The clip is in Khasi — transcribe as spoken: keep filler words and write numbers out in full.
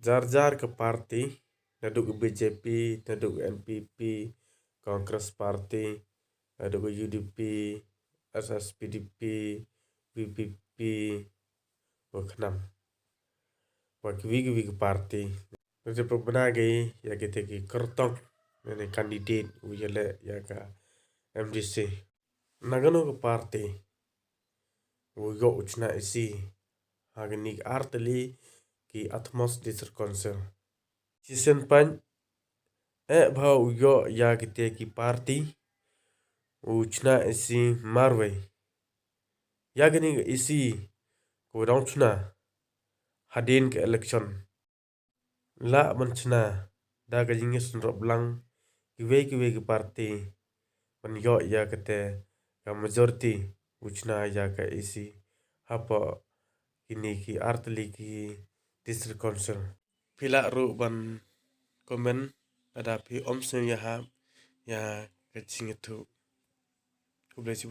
Jar jar ka party, naduh ka B J P, naduh ka N P P, Congress Party, naduh ka U D P, S S P D P, V P P, wa KHNAM, wa kiwi kiwi ki party. Ngi te pynbna ki ïa kite ki kyrtong ne candidate u ïaleh ïa ka M D C. Na kano ka party u ïoh u chna EC ha kine ki artylli ki Atmos District Council? Shisien pat, eh, bha u ïoh ïa kite ki party u chna EC marwei ïa kane ka EC ka u dang chna hadien ka election. Lah ban chna da ka jingïasynrop lang kiwei kiwei ki party ban ïoh ïa kate ka majority u chna ïa ka EC hapoh kine ki artylli ki District Council. Phi lah ruh ban comment lada phi ym sngewthuh ïa ka jingïathuh. Khublei shibun.